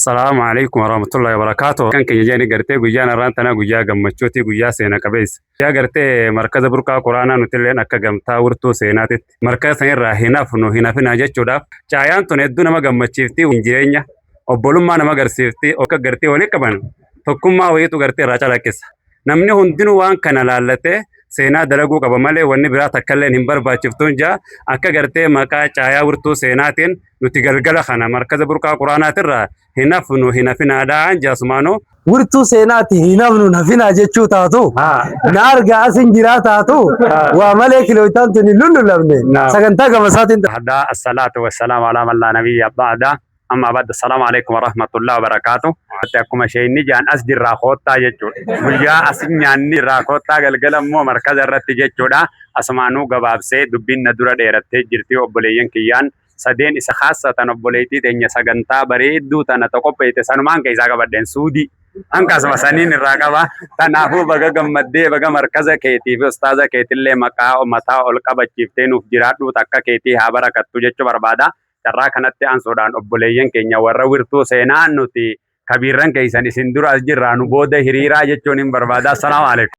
Salaamu alaikum warahmatullahi wabarakatuh. Kan keenya jedhani gartee guyyaan har'aan tanaa guyyaa gammachuuti, guyyaa seena qabeessa. Guyyaa gartee markaza burqaa quraanaa nutilleen akka gamtaa wirtuu seenaatitti markaza sanirraa hin hafnu hin hafinaa jechuudhaaf caayaan tun hedduu nama gammachiifti, jireenya obbolummaa nama agarsiifti, akka gartee walii qaban tokkummaa wayiitu gartee irraa calaqqisa. Namni hundinuu waan kana laallatee seenaa dalaguu qaba malee wanni biraa takkalleen hin barbaachiftuun jaa. Akka gartee maqaa caayaa wirtuu seenaatiin nuti galgala kana markaza burqaa quraanaatirraa hin hafnu hin hafinaadhaan jaasumaanuu. Wirtuu seenaati hin hafnu hin hafinaa jechuu taatu na argaa asin jiraa taatu waa malee kilooytaan tun hin lullulamne sagantaa gama isaatiin. Ahdaa assalaatu wassalamu ala man laa nabiyya ba'da. Amma ba'da, assalaamu alaikum warahmatullahi wabarakaatu. Akkuma sheeyni jaan as jirraa koottaa jechuudha. Guyyaa as nyaanni irraa koottaa, galgala immoo markaza irratti jechuudha. Asumaanuu gabaabsee, dubbiin na dura dheerattee jirti. Obboleeyyan kiyyaan sadeen isa kaassatan, obboleettii teenya sagantaa bareedduu tana ta qopheesse sanumaan keessaa qabadheen suudii. Akkasuma saniin irraa qaba. Kanaafuu baga gammaddee, baga markaza keetii fi ustaaza keetillee maqaa mataa ol qabachiiftee nuuf jiraadhu, takka keetii haa barakattu jechuu barbaada. Carraa kanatti aansuudhaan obboleeyyan keenya warra wirtuu seenaa, nuti kabiirran keessan isin dura as jirraa, nu booda hiriiraa jechuun hin barbaada. Assalaamu alaikum.